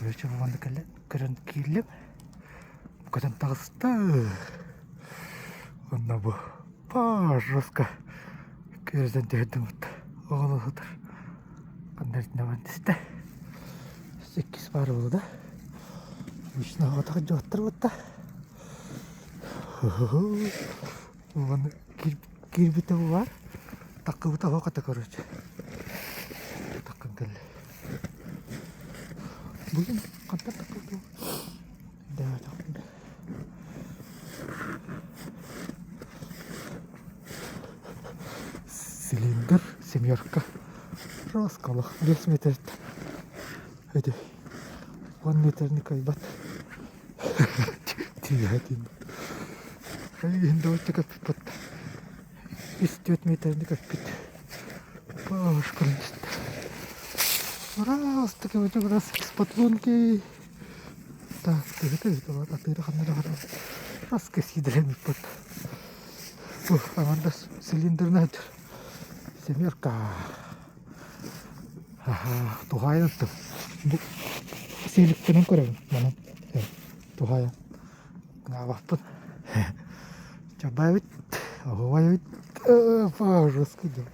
Короче, бу манна кэлэн көрөн киирдим. Көтөн таҕыста. Онно бу жестко күөрэтэн түһэрдим бутта. Оҕолор сытар. Ханна эрдинэ түстэ. Иккис баар буолла да. Обычно оҕотох дьуоттар бутта. Уонна киирбитэ бу баар. Таккыбыта оһох этэ короче. Таккан кэллэ. Бүгүн хантан таккыбыта Цилиндр, семерка. Жестко олох. 5 метр. Эти 10 метрни кыайбат. Тиийэ тиийбэт. Иһин давайте көппүт. 3-4 метрни көппүт. Башкарын түстэ. Раз таки вот раз с подлунки. Так, тыһыта ыһыта атыыра ханна да барар. Раз кэсиидэлэммиппит. Ух, амандас цилиндрына семерка. Аха, туһаайан ыттым. Бу сиэликтэнэн көрөбүн манан. Туһаайан. Гнаабаппын. Чабай эбит, оһуобай эбит. Жестко дело.